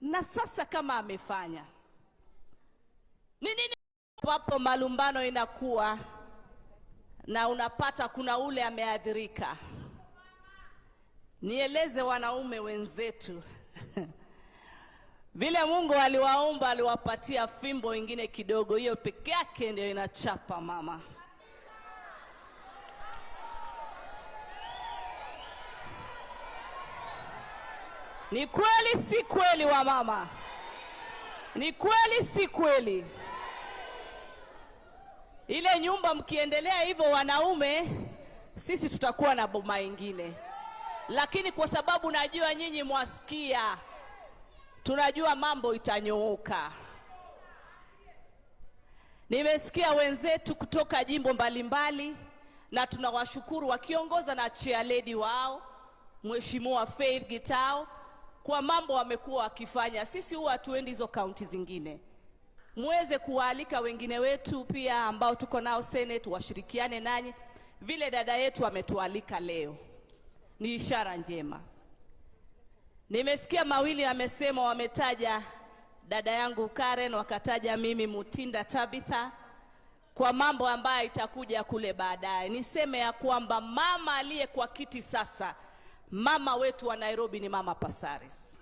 Na sasa kama amefanya, ni nini hapo malumbano inakuwa na unapata kuna ule ameathirika? Nieleze wanaume wenzetu, vile Mungu aliwaumba, aliwapatia fimbo ingine kidogo, hiyo peke yake ndio inachapa mama. Ni kweli si kweli, wa mama? Ni kweli si kweli? Ile nyumba mkiendelea hivyo wanaume, sisi tutakuwa na boma ingine, lakini kwa sababu najua nyinyi mwasikia, tunajua mambo itanyooka. Nimesikia wenzetu kutoka jimbo mbalimbali na tunawashukuru wakiongoza na chair lady wao Mheshimiwa Faith Gitau kwa mambo wamekuwa wakifanya. Sisi huwa hatuendi hizo kaunti zingine, muweze kuwaalika wengine wetu pia ambao tuko nao Senate washirikiane nanyi vile dada yetu ametualika leo, ni ishara njema. Nimesikia mawili amesema, wametaja dada yangu Karen, wakataja mimi Mutinda Tabitha kwa mambo ambayo itakuja kule baadaye. Niseme ya kwamba mama aliye kwa kiti sasa, mama wetu wa Nairobi ni Mama Passaris.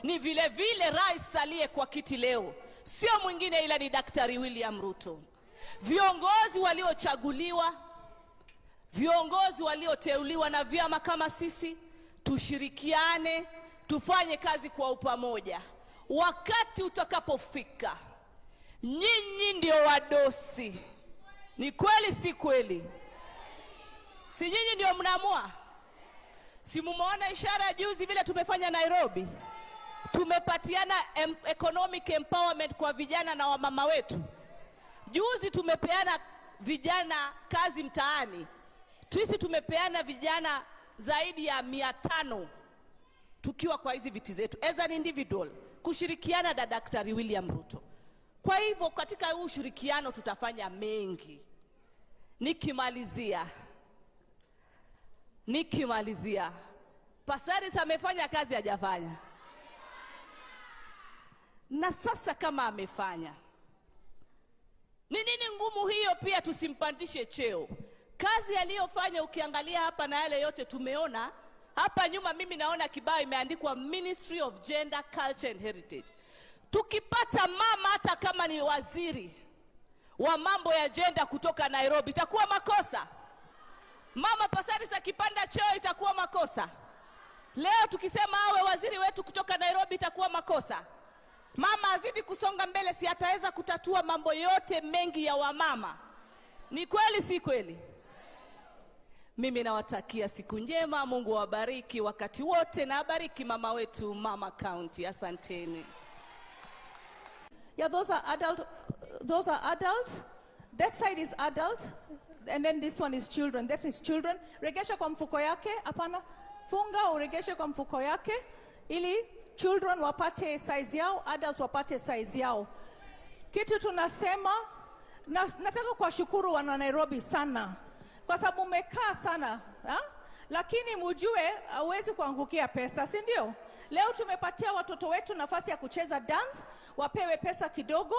Ni vile vile rais aliye kwa kiti leo sio mwingine ila ni Daktari William Ruto. Viongozi waliochaguliwa, viongozi walioteuliwa na vyama kama sisi, tushirikiane, tufanye kazi kwa upamoja. Wakati utakapofika, nyinyi ndio wadosi. Ni kweli si kweli? Si nyinyi ndio mnaamua? Si mumeona ishara juzi vile tumefanya Nairobi? Tumepatiana economic empowerment kwa vijana na wamama wetu. Juzi tumepeana vijana kazi mtaani. Sisi tumepeana vijana zaidi ya 500 tukiwa kwa hizi viti zetu as an individual kushirikiana na Daktari William Ruto. Kwa hivyo katika huu ushirikiano tutafanya mengi. Nikimalizia, Passaris amefanya kazi, hajafanya? Na sasa kama amefanya, ni nini ngumu hiyo? Pia tusimpandishe cheo. Kazi aliyofanya ukiangalia hapa na yale yote tumeona hapa nyuma, mimi naona kibao imeandikwa Ministry of Gender, Culture and Heritage. Tukipata mama hata kama ni waziri wa mambo ya gender kutoka Nairobi, itakuwa makosa? Mama Passaris akipanda cheo itakuwa makosa? Leo tukisema awe waziri wetu kutoka Nairobi itakuwa makosa? Mama azidi kusonga mbele, si ataweza kutatua mambo yote mengi ya wamama? Ni kweli si kweli? Mimi nawatakia siku njema, Mungu awabariki wakati wote na abariki mama wetu Mama County. Asanteni. Yeah, those are adult. Those are adult. That side is adult, and then this one is children. That is children. Regesha kwa mfuko yake. Hapana, funga uregeshe kwa mfuko yake, ili children wapate size yao, adults wapate size yao. Kitu tunasema na, nataka kuwashukuru wana Nairobi sana kwa sababu mmekaa sana ha? Lakini mujue hauwezi kuangukia pesa, si ndio? Leo tumepatia watoto wetu nafasi ya kucheza dance, wapewe pesa kidogo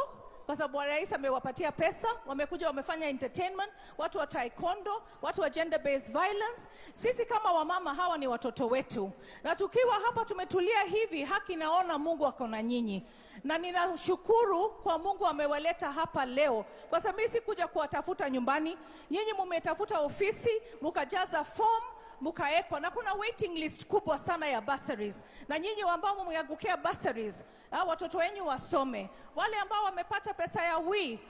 kwa sababu rais amewapatia pesa, wamekuja wamefanya entertainment, watu wa taekwondo, watu wa gender based violence. Sisi kama wamama, hawa ni watoto wetu, na tukiwa hapa tumetulia hivi, haki naona Mungu ako na nyinyi, na ninashukuru kwa Mungu amewaleta hapa leo, kwa sababu mimi sikuja kuwatafuta nyumbani. Nyinyi mumetafuta ofisi, mukajaza form, mukaekwa, na kuna waiting list kubwa sana ya bursaries, na nyinyi ambao mmeangukia bursaries, watoto wenyu wasome. Wale ambao wamepata pesa ya WI,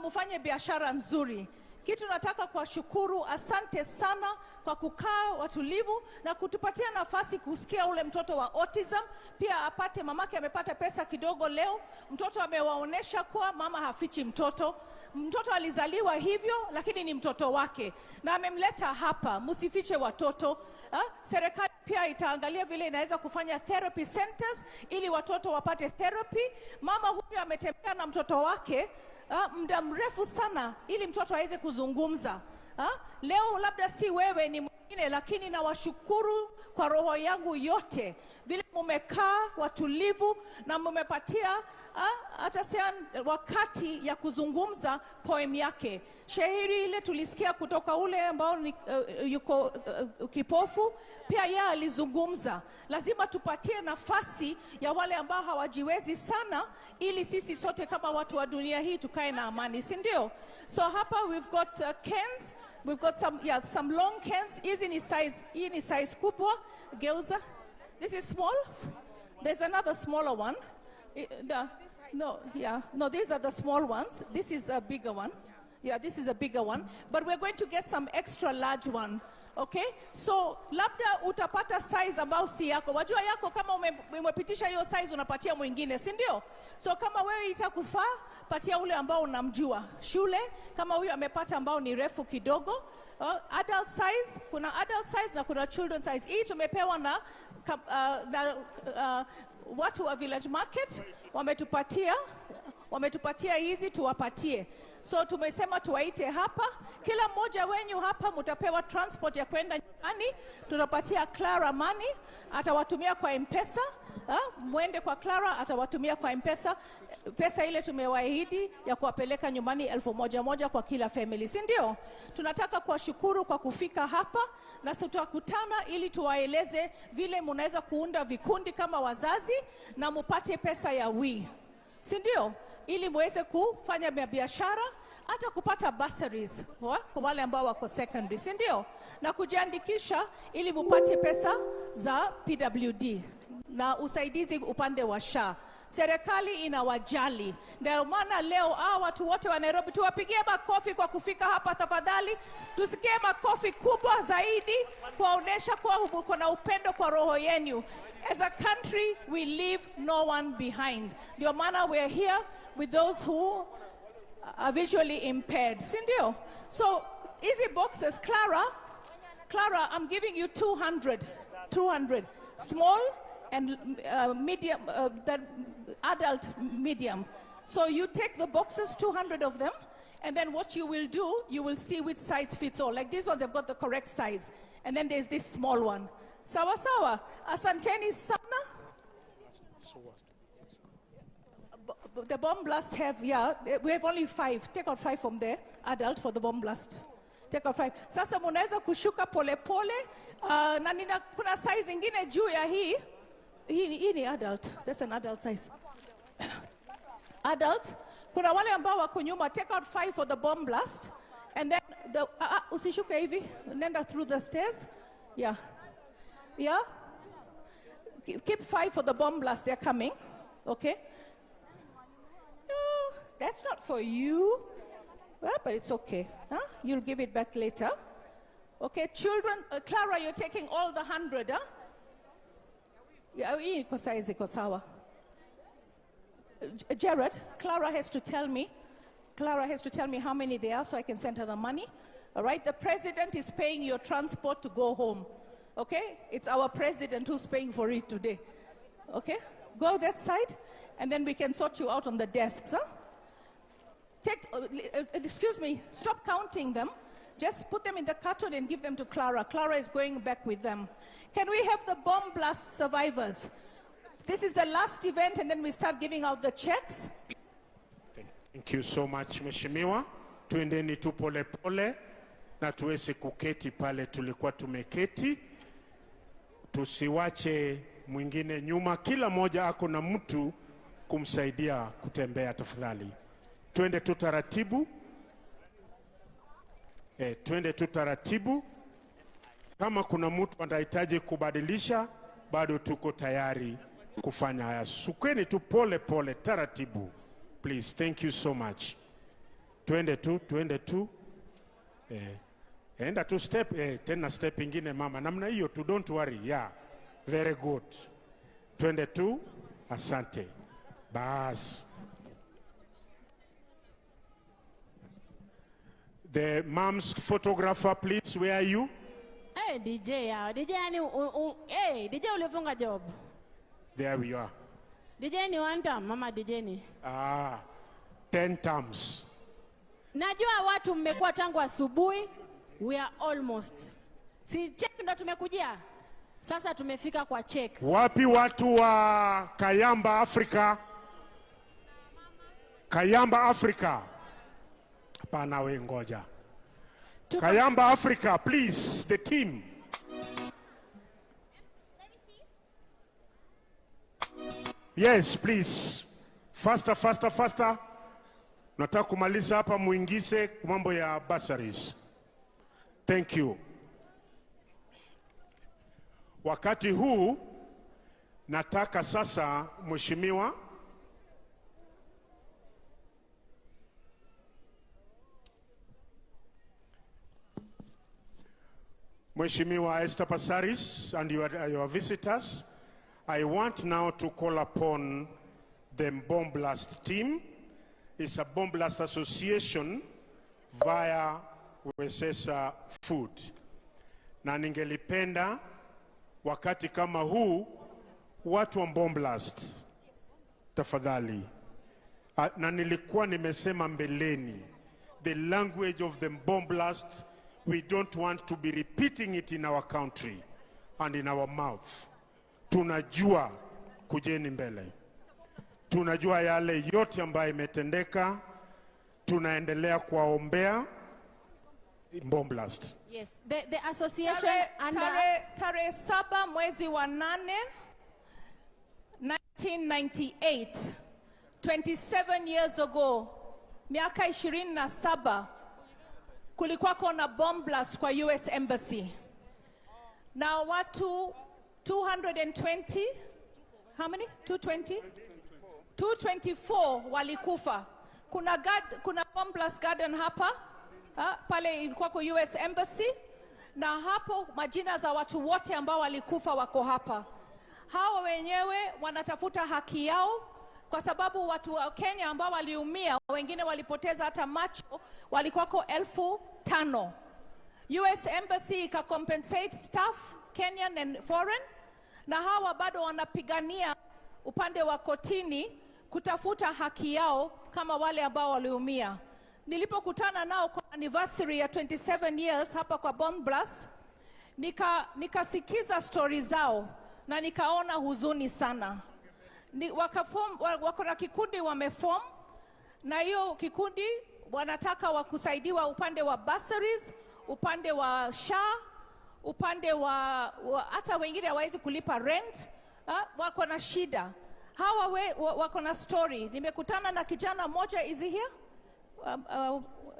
mufanye biashara nzuri. Kitu nataka kuwashukuru, asante sana kwa kukaa watulivu na kutupatia nafasi kusikia ule mtoto wa autism pia apate, mamake amepata pesa kidogo leo. Mtoto amewaonesha kuwa mama hafichi mtoto. Mtoto alizaliwa hivyo, lakini ni mtoto wake na amemleta hapa. Msifiche watoto ha? Serikali pia itaangalia vile inaweza kufanya therapy centers ili watoto wapate therapy. Mama huyu ametembea na mtoto wake muda mrefu sana ili mtoto aweze kuzungumza. Ha? Leo labda si wewe ni Ingine, lakini nawashukuru kwa roho yangu yote vile mumekaa watulivu na mumepatia hata Sean wakati ya kuzungumza poem yake. Shairi ile tulisikia kutoka ule ambao ni, yuko kipofu, pia yeye alizungumza. Lazima tupatie nafasi ya wale ambao hawajiwezi sana, ili sisi sote kama watu wa dunia hii tukae na amani, si ndio? So hapa we've got cans. We've got some, yeah, some long cans. Hizi ni size, hii ni size kubwa. Geuza. This is small. There's another smaller one. No, yeah. No, these are the small ones. This is a bigger one. Yeah, this is a bigger one. But we're going to get some extra large one. Okay? So labda utapata size ambao si yako. Wajua yako kama umepitisha hiyo size, unapatia mwingine, si ndio? So kama wewe itakufaa, patia ule ambao unamjua. Shule, kama huyu amepata ambao ni refu kidogo. Adult size, kuna adult size na kuna children size. Hii tumepewa na watu wa Village Market, wametupatia hizi tuwapatie. So tumesema tuwaite hapa, kila mmoja wenyu hapa mutapewa transport ya kwenda nyumbani. Tutapatia Clara money, atawatumia kwa M-Pesa. Mwende kwa Clara, atawatumia kwa M-Pesa pesa ile tumewaahidi ya kuwapeleka nyumbani, 1,000 kwa kila family, si ndio? Tunataka kuwashukuru kwa kufika hapa na tutakutana ili tuwaeleze vile munaweza kuunda vikundi kama wazazi na mupate pesa ya WII, si ndio? Ili muweze kufanya biashara, hata kupata bursaries kwa wale ambao wako secondary, si ndio? Na kujiandikisha ili mupate pesa za PWD na usaidizi upande wa SHA. Serikali inawajali, ndio maana leo hawa watu wote wa Nairobi, tuwapigie makofi kwa kufika hapa tafadhali. Tusikie makofi kubwa zaidi kuwaonyesha kuwa mko na upendo kwa roho yenu. As a country, we leave no one behind. Ndio maana we are here with those who are visually impaired, si ndio? So hizi boxes, Clara, Clara, I'm giving you 200, 200, small and medium, the adult medium. So you take the boxes, 200 of them, and then what you will do, you will see which size fits all. Like these ones, they've got the correct size. And then there's this small one. Sawa sawa. Asanteni sana. The bomb blast have, yeah, we have only five. Take out five from there, adult for the bomb blast. Take out five. Sasa munaweza kushuka pole pole, na kuna size ingine juu ya hii. Hii ni adult. That's an adult size. Adult. Kuna wale ambao wako nyuma, take out five for the bomb blast. And then usishuke hivi, nenda through the stairs. Yeah. Yeah? Keep five for the bomb blast, they're coming. Okay? No, that's not for you. Well, but it's okay. Huh? You'll give it back later. Okay, children, Clara, you're taking all the 100, huh? Yeah, hii iko size iko sawa. Jared, Clara has to tell me. Clara has to tell me how many there are so I can send her the money. All right, the president is paying your transport to go home. Okay, it's our president who's paying for it today. Okay, go that side, and then we can sort you out on the desks. Huh? Excuse me, stop counting them. Just put them in the carton and give them to Clara. Clara is going back with them. Can we have the bomb blast survivors? This is the last event, and then we start giving out the checks. Thank you so much, Mheshimiwa. Tuendeni tu pole pole na tuweze kuketi pale tulikuwa tumeketi, tusiwache mwingine nyuma. Kila mmoja ako na mtu kumsaidia kutembea. Tafadhali twende tu taratibu, twende tu taratibu. Kama kuna mtu anahitaji kubadilisha, bado tuko tayari kufanya haya. Shukeni tu pole pole taratibu, please. Thank you so much. Twende tu, twende tu. Enda tu step, tena step ingine mama, namna hiyo tu, don't worry. Yeah, very good. Twende tu, asante. Bas. The mom's photographer, please, where are you? Hey, DJ hao. DJ yani hey, DJ ulifunga job. There we are. DJ ni one time, mama DJ ni. Ah, 10 times. Najua watu mmekuwa tangu asubuhi. We are almost. Si check ndo tumekujia? Sasa tumefika kwa check. Wapi watu wa Kayamba Africa? Kayamba Africa. Hapana, we ngoja. Kayamba Africa, please, the team. Yes, please. Faster, faster, faster. Nataka kumaliza hapa muingize mambo ya bursaries. Thank you. Wakati huu nataka sasa Mheshimiwa Mheshimiwa Esther Passaris and your visitors, I want now to call upon the Bomb Blast team. It's a Bomb Blast Association via Wezesha Food. Na ningelipenda wakati kama huu watu wa Bomb Blast tafadhali. Na nilikuwa nimesema mbeleni, the language of the bomb blast, we don't want to be repeating it in our country and in our mouth. Tunajua, kujeni mbele. Tunajua yale yote ambayo imetendeka, tunaendelea kuwaombea Bomb Blast. Yes, the association under Tarehe 7 mwezi wa 8 1998, 27 years ago, miaka 27, kulikuwako na bomb blast kwa US Embassy na watu 220, how many? 220? 224 walikufa. Kuna bomb blast garden hapa pale ilikuwa kwa US Embassy, na hapo majina za watu wote ambao walikufa wako hapa. Hawa wenyewe wanatafuta haki yao kwa sababu watu wa Kenya ambao waliumia, wengine walipoteza hata macho, walikuwako 5,000. US Embassy ika-compensate staff Kenyan and foreign, na hawa bado wanapigania upande wa kotini kutafuta haki yao kama wale ambao waliumia. Nilipokutana nao kwa anniversary ya 27 years hapa kwa Bomb Blast, nikasikiza stori zao na nikaona huzuni sana. Wako na kikundi wameform, na hiyo kikundi wanataka wakusaidiwa upande wa bursaries, upande wa SHA, upande wa hata wengine hawawezi kulipa rent, wako na shida. Hawa wako na story. Nimekutana na kijana mmoja, is he here?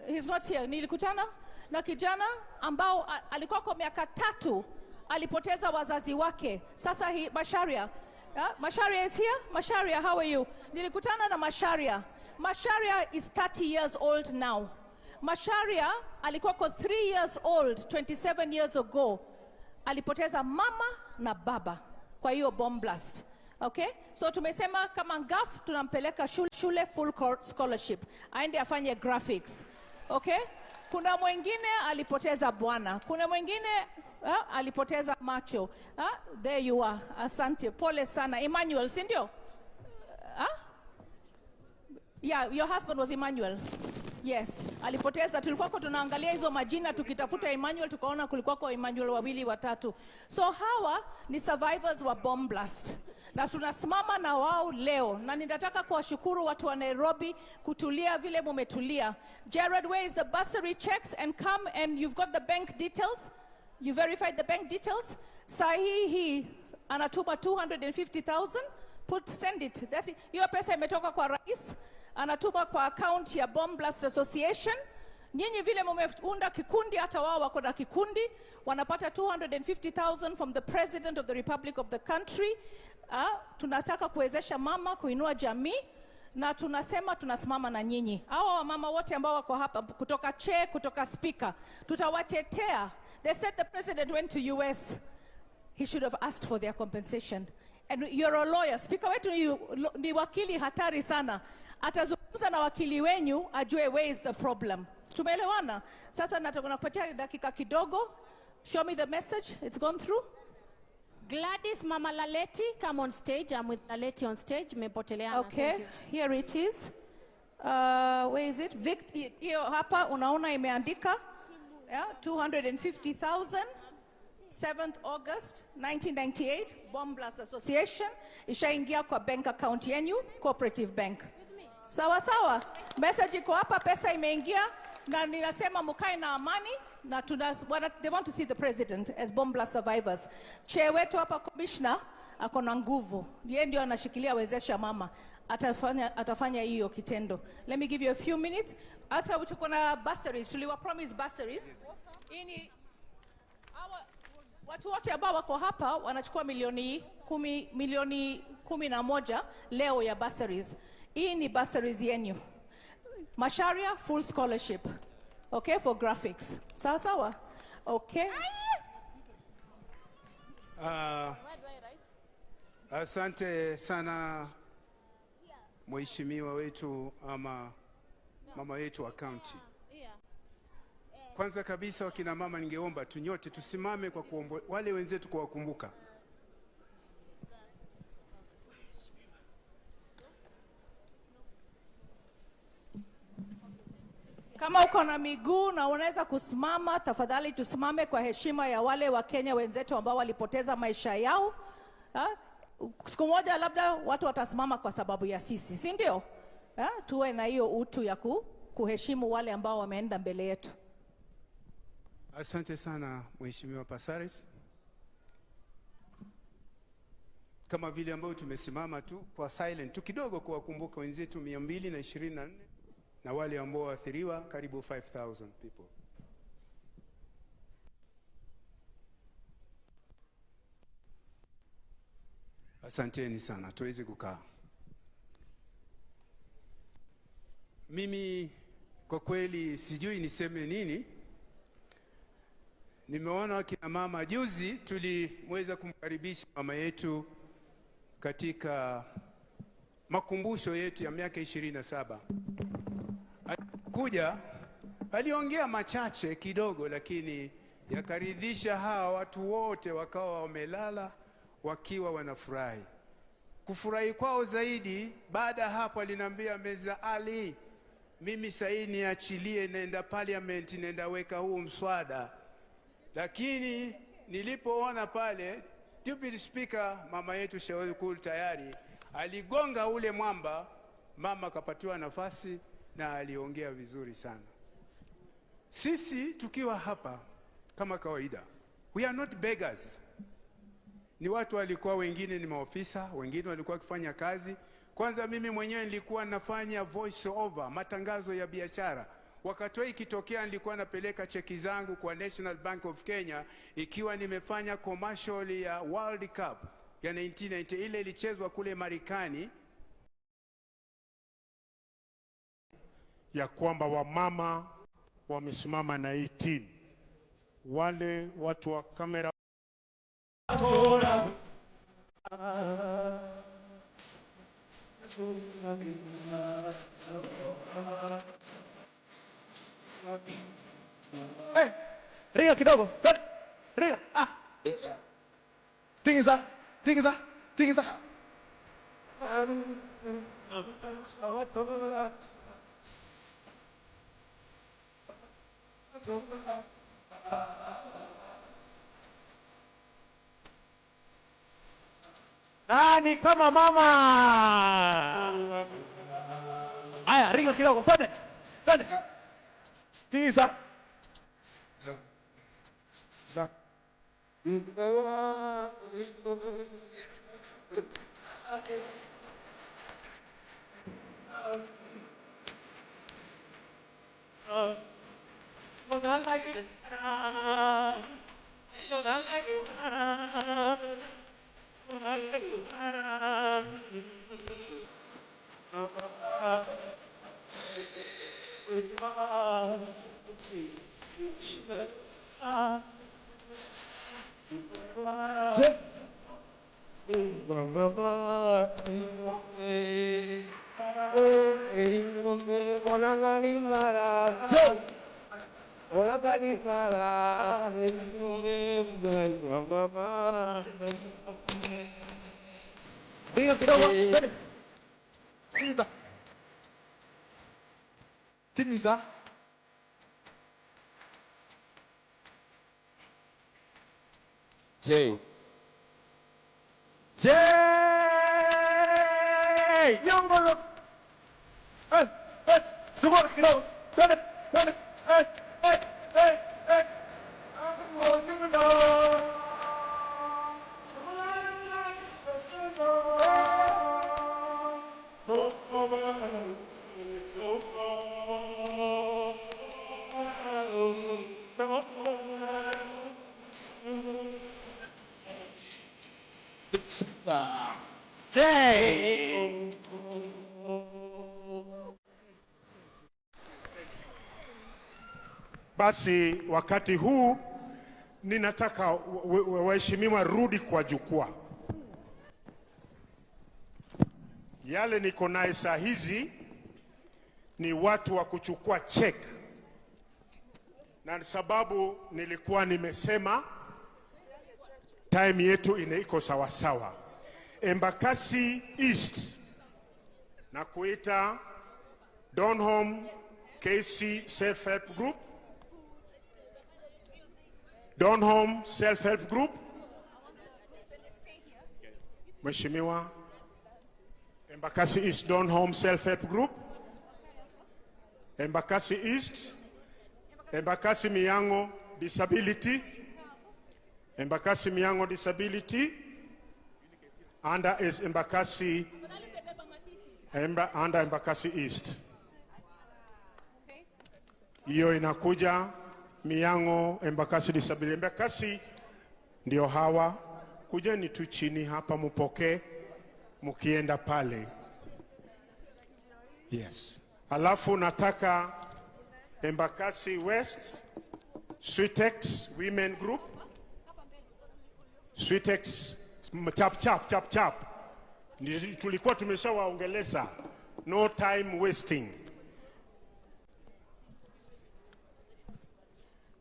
He's not here. Nilikutana na kijana ambao alikuwa kwa miaka 3 alipoteza wazazi wake. Sasa hi, Masharia. Masharia is here? Masharia, how are you? Nilikutana na Masharia. Masharia is 30 years old now. Masharia alikuwa kwa 3 years old 27 years ago. Alipoteza mama na baba kwa hiyo bomb blast. Okay? So tumesema kama NGAAF tunampeleka shule full scholarship. Aende afanye graphics. Okay? Kuna mwingine alipoteza bwana. Kuna mwingine alipoteza macho. There you are. Asante. Pole sana. Emmanuel, si ndio? Yeah, your husband was Emmanuel. Yes, alipoteza. Tulikuwa tunaangalia hizo majina tukitafuta Emmanuel, tukaona kulikuwa kwa Emmanuel wawili watatu. So hawa ni survivors wa bomb blast. Na tunasimama na wao leo. Na ninataka kuwashukuru watu wa Nairobi kutulia vile mumetulia. Jared, where is the bursary checks? And come and you've got the bank details. You verified the bank details. Sahi hii anatuma 250,000. Put, send it. That's it. Hiyo pesa imetoka kwa rais. Anatuma kwa account ya Bomb Blast Association. Nyinyi vile mumeunda kikundi, hata wao wako na kikundi, wanapata 250,000 from the President of the Republic of the country. Tunataka kuwezesha mama kuinua jamii, na tunasema tunasimama na nyinyi. Hawa wamama wote ambao wako hapa kutoka chair, kutoka speaker, tutawatetea. They said the president went to US. He should have asked for their compensation. And you're a lawyer. Speaker wetu ni wakili hatari sana. Atazungumza na wakili wenyu ajue where is the problem. Tumeelewana? Sasa nataka nakupatia dakika kidogo. Show me the message. It's gone through. Gladys Mama Laleti, come on stage. I'm with Laleti on stage. Mmepoteleana. Okay, Thank you. Here it is. Where is it? Hiyo hapa unaona imeandika, yeah, 250,000. 7th August 1998, Bomb Blast Association ishaingia kwa bank account yenu, Cooperative Bank. Sawa sawa, message iko hapa, pesa imeingia, na ninasema mukae na amani na they want to see the president as bomb blast survivors. Chair wetu hapa commissioner ako na nguvu, yeye ndio anashikilia Wezesha Mama, atafanya hiyo kitendo. Let me give you a few minutes. Hata tuko na bursaries, tuliwa promise bursaries. Hii ni watu wote ambao wako hapa wanachukua milioni 10, milioni 11 leo ya bursaries. Hii ni bursaries yenu. Macharia full scholarship. Okay, for graphics. Sawa sawa? Okay. Asante sana mheshimiwa wetu ama mama wetu wa county. Kwanza kabisa wakina mama, ningeomba tunyote tusimame kwa kuombo, wale wenzetu kuwakumbuka. Kama uko na miguu na unaweza kusimama, tafadhali tusimame kwa heshima ya wale wa Kenya wenzetu ambao walipoteza maisha yao. Ha? Siku moja labda watu watasimama kwa sababu ya sisi, si ndio? Ha? Tuwe na hiyo utu ya kuheshimu wale ambao wameenda mbele yetu. Asante sana Mheshimiwa Passaris. Kama vile ambavyo tumesimama tu kwa silent tu kidogo kuwakumbuka wenzetu 224 na wale ambao waathiriwa karibu 5000 people. Asanteni sana, tuweze kukaa. Mimi kwa kweli sijui niseme nini. Nimeona kina mama juzi tuliweza kumkaribisha mama yetu katika makumbusho yetu ya miaka 27. Alikuja, aliongea machache kidogo, lakini yakaridhisha hawa watu wote, wakawa wamelala wakiwa wanafurahi. Kufurahi kwao zaidi, baada hapo aliniambia Meza Ali, mimi sasa niachilie, naenda parliament, naenda weka huu mswada. Lakini nilipoona pale Deputy Speaker mama yetu Sheikh tayari aligonga ule mwamba, mama akapatiwa nafasi na aliongea vizuri sana. Sisi tukiwa hapa kama kawaida, we are not beggars. Ni watu walikuwa wengine ni maofisa, wengine walikuwa wakifanya kazi. Kwanza mimi mwenyewe nilikuwa nafanya voice over, matangazo ya biashara. Wakati ikitokea nilikuwa napeleka cheki zangu kwa National Bank of Kenya ikiwa nimefanya commercial ya World Cup ya 1990 ile ilichezwa kule Marekani, ya kwamba wamama wamesimama na hii team. Wale watu wa kamera Hey, ringa kidogo. Ringa. Ah. Tingiza, tingiza, tingiza. Nani kama mama? Aya, ringa kidogo. Twende. Twende. Tingiza. Ringa kidogo. Twende. Tingiza. Tingiza. J. J. Nyongolo. Eh, eh, sukuma kidogo. Twende, twende. Eh, eh, eh, eh. J. Basi wakati huu ninataka waheshimiwa rudi kwa jukwaa. Yale niko naye saa hizi ni watu wa kuchukua check, na sababu nilikuwa nimesema time yetu ine iko sawasawa. Embakasi East na kuita Donholm KC Self Help Group, Donholm Self Help Group. Mheshimiwa, Embakasi East Donholm Self Help Group, Embakasi East, Embakasi Miango Disability, Embakasi Miango Disability, under is Embakasi, under Embakasi East. Hiyo inakuja Miango Embakasi Disability. Embakasi ndio hawa, kujeni tu chini hapa mupokee mukienda pale. Yes. Alafu nataka Embakasi West Sweetex Women Group. Sweetex chap chap chap chap. Tulikuwa tumeshawaongeleza. No time wasting.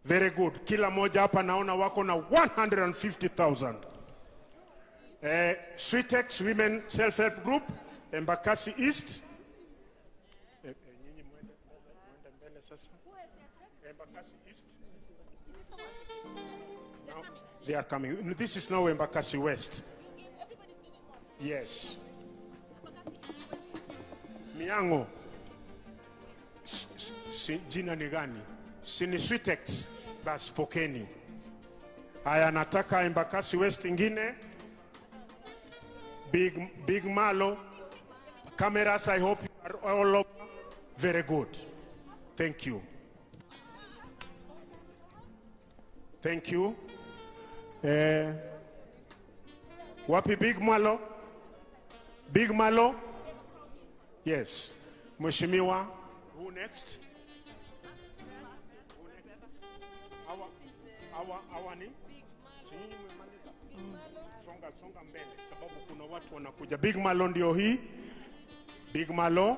Very good. Kila moja hapa naona wako na 150,000. Sweetex Women Self-Help Group, Embakasi East. Nyinyi mwende mbele sasa. Embakasi East. Now, they are coming. This is now Embakasi West. Yes. Miango. Jina ni gani? Si ni Sweetex? Bas pokeni. Haya, nataka Embakasi West ingine. Big Malo. Cameras, I hope you are all over. Very good. Thank you. Thank you. Wapi Big Malo? Big Malo? Yes. Mheshimiwa, who next? Hawa ni? Si nyinyi mmemaliza? Songa, songa mbele sababu kuna watu wanakuja. Big Malo ndio hii. Big Malo.